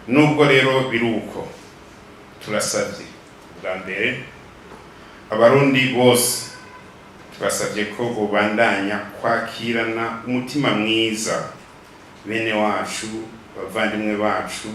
Nubwo rero biruko, turasavye bwa mbere Abarundi bose, turasavye ko bobandanya kwakirana umutima mwiza bene wacu, bavandimwe bacu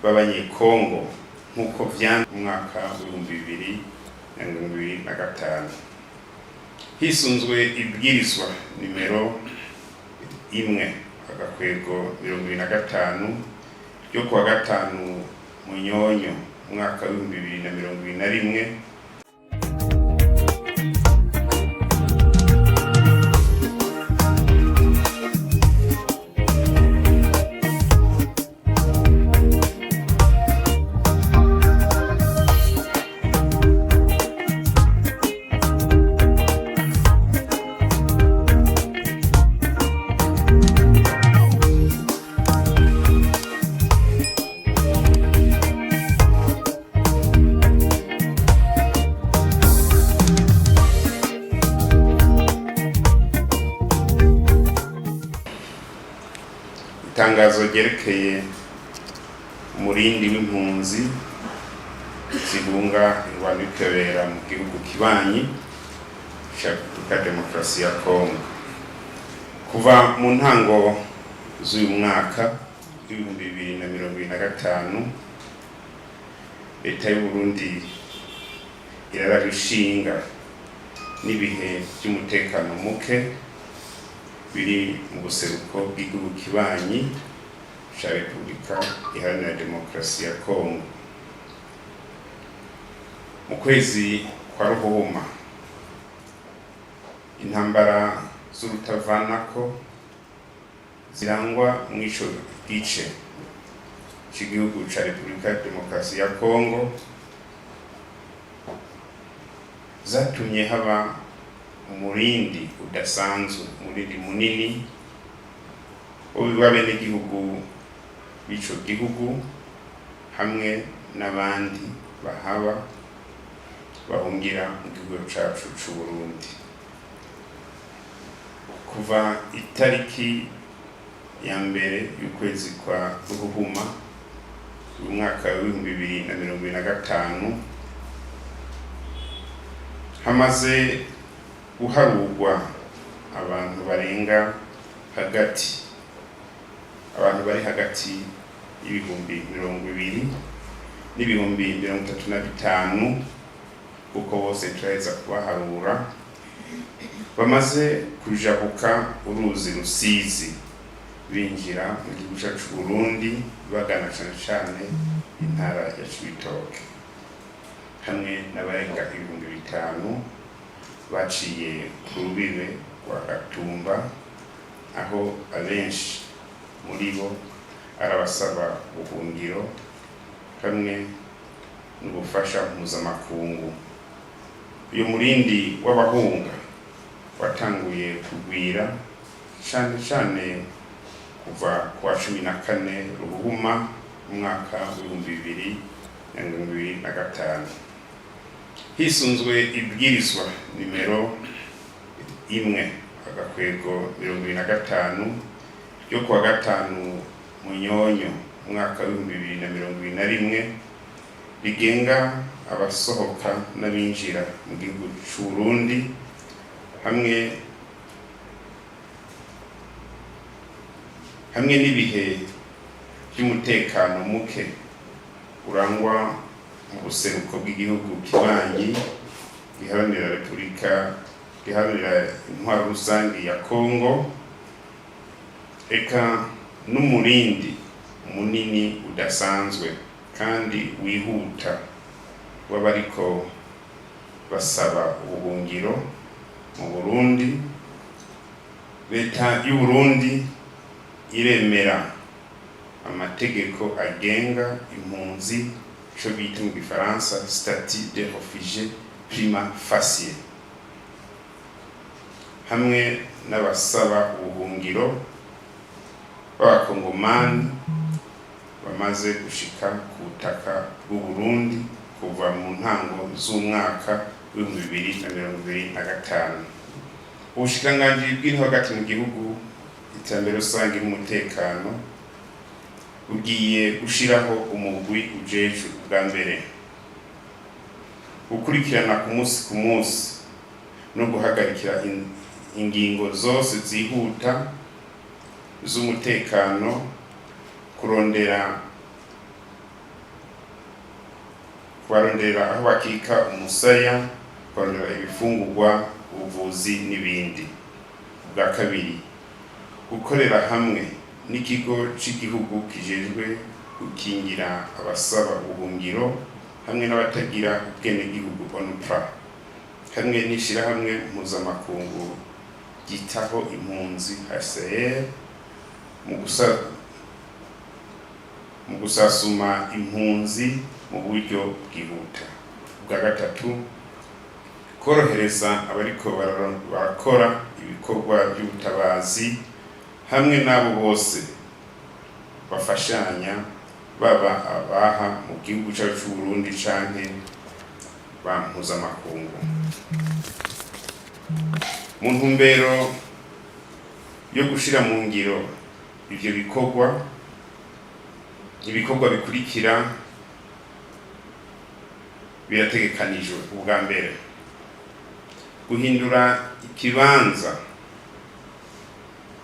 b'Abanyekongo, nk'uko vyamye mu mwaka w'2025, hisunzwe ibwirizwa nimero 1/25 ryo kuwa 5 Munyonyo umwaka w'2021. Itangazo ryerekeye umurindi w'impunzi zihunga ingwano ikabera mu gihugu kibanyi ca Repubulika Demokarasi ya Kongo. Kuva mu ntango z'uyu mwaka w'2025, Leta y'Uburundi irarabishinga n'ibihe by'umutekano muke biri mu buseruko bw'igihugu kibanyi ca Repubulika Iharanira Demokarasi ya Kongo. Mu kwezi kwa Ruhuma, intambara z'urutavanako zirangwa mw'ico gice c'igihugu ca Repubulika Demokarasi ya Kongo zatumye haba umurindi udasanzwe, umurindi munini w'abenegihugu b'ico gihugu hamwe n'abandi bahaba bahungira mu gihugu cacu c'Uburundi. Kuva itariki ya 1 y'ukwezi kwa Ruhuhuma uyu mwaka w'2025, hamaze guharurwa abantu barenga hagati, abantu bari hagati y'ibihumbi 20 n'ibihumbi 35, kuko bose turaheza kubaharura, bamaze kujabuka uruzi Rusizi binjira mu gihugu cacu Burundi, bagana cane cane intara ya Cibitoke, hamwe n'abarenga 5000 baciye ku rubibe rwa Gatumba, aho abenshi muri bo arabasaba ubuhungiro hamwe n'ubufasha mpuzamakungu. Uyu murindi w'abahunga watanguye kugwira cane cane kuva kuwa 14 Ruhuma umwaka w'2025, hisunzwe ibwirizwa nimero 1/25 ryo kuwa 5 Munyonyo umwaka w'2021, rigenga abasohoka n'abinjira mu gihugu c'Uburundi, hamwe n'ibihe by'umutekano muke urangwa mu buseruko bw'igihugu kibanyi giharanira Repubulika giharanira Intwaro Rusange ya Kongo, eka n'umurindi munini udasanzwe kandi wihuta w'abariko basaba ubuhungiro mu Burundi, Leta y'Uburundi iremera amategeko agenga impunzi, ico bita mu gifaransa statut de réfugié prima facie, hamwe n'abasaba ubuhungiro b'Abakongomani bamaze gushika ku butaka bw'Uburundi kuva mu ntango z'umwaka w'2025. Ubushikiranganji bw'intwaro hagati mu gihugu, iterambere rusange n'umutekano Bugiye gushiraho umugwi ujejwe, ubwa mbere, gukurikirana ku munsi ku munsi no guhagarikira ingingo zose zihuta z'umutekano, kurondera kubarondera aho bakika umusaya, kurondera ibifungurwa, ubuvuzi n'ibindi. Ubwa kabiri, gukorera hamwe n'ikigo c'igihugu kijejwe gukingira abasaba ubuhungiro hamwe n'abatagira ubwenegihugu, ONPRA, hamwe n'ishirahamwe mpuzamakungu ryitaho impunzi, HCR, mu gusasuma impunzi mu buryo bwihuta. Ubwa gatatu, korohereza abariko barakora ibikorwa by'ubutabazi hamwe n'abo bose bafashanya, baba abaha mu gihugu cyacu c'u Burundi canke ba mpuzamakungu. Mu ntumbero yo gushira mu ngiro ivyo bikorwa, ibikorwa bikurikira birategekanijwe: ubwa mbere, guhindura ikibanza,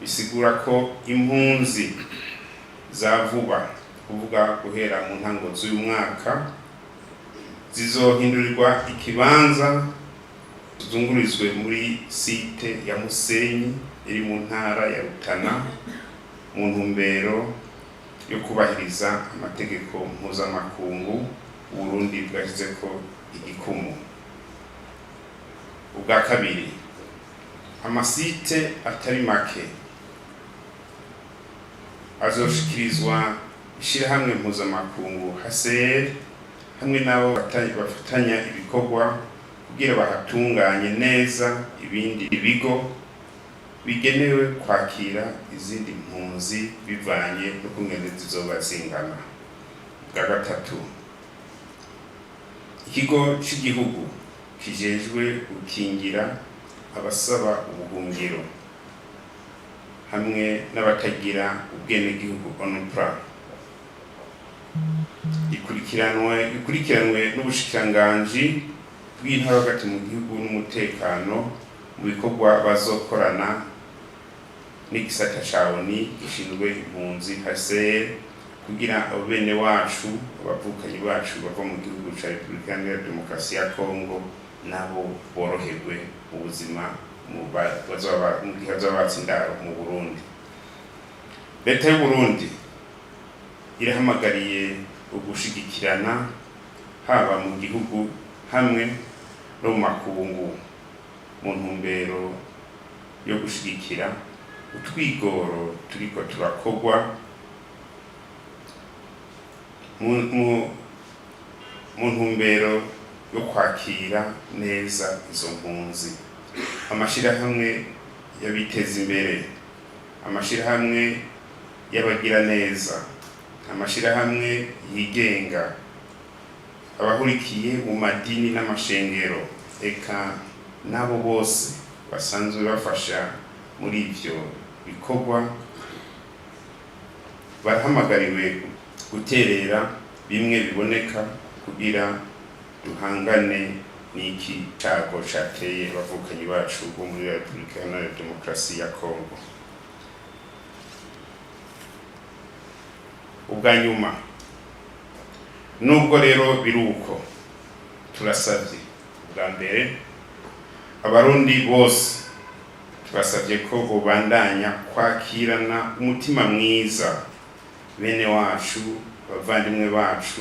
bisigura ko impunzi za vuba, kuvuga guhera mu ntango z'uyu mwaka, zizohindurirwa ikibanza, zungururizwe muri site ya Musenyi iri mu ntara ya Rutana, mu ntumbero yo kubahiriza amategeko mpuzamakungu Uburundi bwashyizeko igikumu. Ubwa kabiri, amasite atari make azoshikirizwa ishirahamwe mpuzamakungu HCR hamwe n'abo bafatanya ibikorwa kugira bahatunganye neza ibindi bigo bigenewe kwakira izindi mpunzi, bivanye n'ukungene zizoba zingana. Bwa gatatu, ikigo c'igihugu kijejwe gukingira abasaba ubuhungiro hamwe n'abatagira ubwenegihugu, ONPRA, ikurikiranwe n'ubushikiranganji bw'intara hagati mu gihugu n'umutekano, mu bikorwa bazokorana n'igisata ca ONU gishinzwe impunzi, HCR, kugira abo bene wacu, abavukanyi bacu bava mu gihugu ca Repubulika Iharanira Demokarasi ya Kongo, nabo boroherwe mu buzima mu gihe bazoba batse indaro mu Burundi. Leta y'u Burundi irahamagariye ugushigikirana, haba mu gihugu hamwe no mu makungu, mu ntumbero yo gushigikira utwigoro turiko turakorwa mu ntumbero yo kwakira neza izo mpunzi. Amashirahamwe y'abiteza imbere, amashirahamwe y'abagira neza, amashirahamwe yigenga, abahurikiye mu madini n'amashengero, eka n'abo bose basanzwe bafasha muri ivyo bikorwa, barahamagariwe guterera bimwe biboneka kugira duhangane n'iki cago cateye abavukanyi bacu bo muri Repubulika Iharanira Demokarasi ya Kongo. Ubwa nyuma, nubwo rero biruko, turasavye ubwa mbere Abarundi bose, turasavye ko bobandanya kwakirana umutima mwiza bene wacu, abavandimwe bacu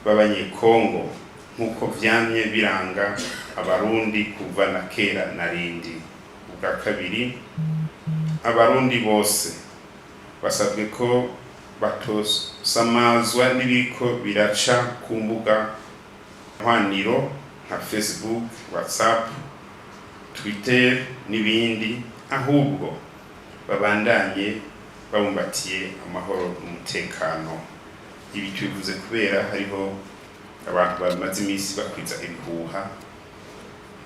b'Abanyekongo, nk'uko vyamye biranga Abarundi kuva na kera na rindi. Ubwa kabiri, Abarundi bose basabwe ko batosamazwa n'ibiriko biraca ku mbuga hwaniro nka Facebook, WhatsApp, Twitter n'ibindi, ahubwo babandanye babumbatiye amahoro n'umutekano. Ibi tubivuze kubera hariho abantu bamaze iminsi bakwiza ibihuha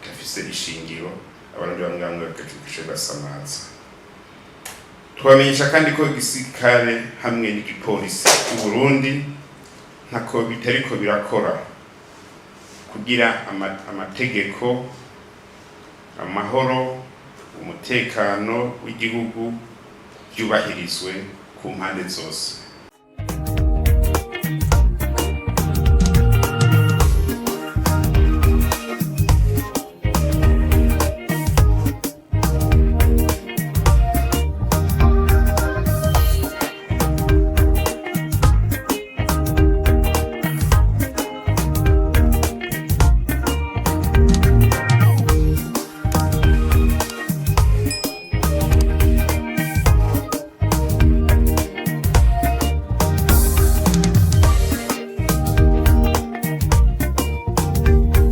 bidafise ishingiro, Abarundi bamwe bamwe bagaca basamaza. Twamenyesha kandi ko igisirikare hamwe n'igipolisi cy'u Burundi ntako bitariko birakora kugira amategeko, amahoro, umutekano w'igihugu byubahirizwe ku mpande zose.